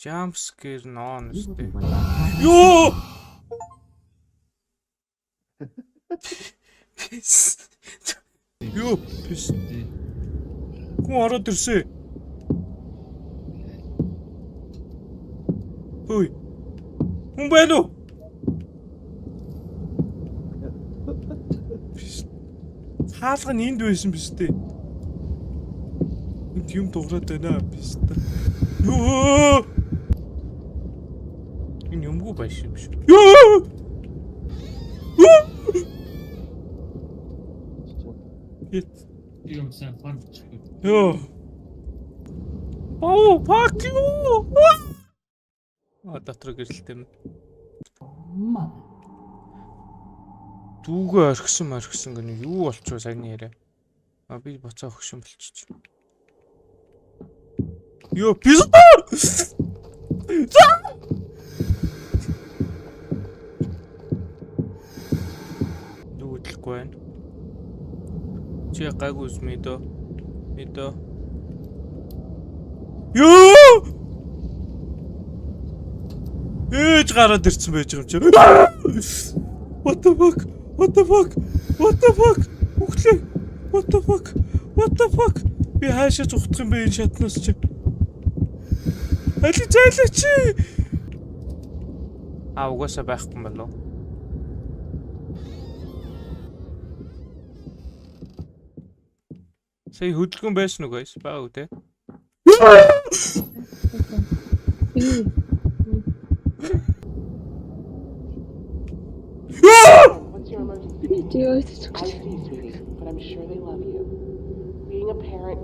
Jump scare нон өстэй. Йоо! Пис. Йоо, пис. Хүн ороод ирсэн. Хөөе. Хүн байна уу? Пис. Хаалга нь энд байсан биз дээ. Энд юм дуграад байна биз дээ. Йоо! Энэ юмгүй байш юм шүү. Йоо! Хит. Юм сайн фан бичихгүй. Йоо. Oh, fuck you. А дотор гэрэлтэй юм. Дүүгээ орхисон орхисон гэнэ юу болчихоо саяны яриа. А би буцаа хөгшин болчих. Йоо, пизда. Юу хөдлөхгүй байна. Чи гайгүй ус мэдөө. Мэдөө. Йоо! Ээж гараад ирсэн байж байгаа юм чи. What the fuck? What the fuck? What the fuck? Үхлээ. What the fuck? What the fuck? Би хаашаа зүхтах юм бэ энэ шатнаас чи? Али зайлаа чи. А угаасаа байхгүй юм болов. Сая хөдөлгөөн байсан уу guys? Баа үү те? What's your emergency? Би I see, sweetie, but I'm sure they love you. Being a parent can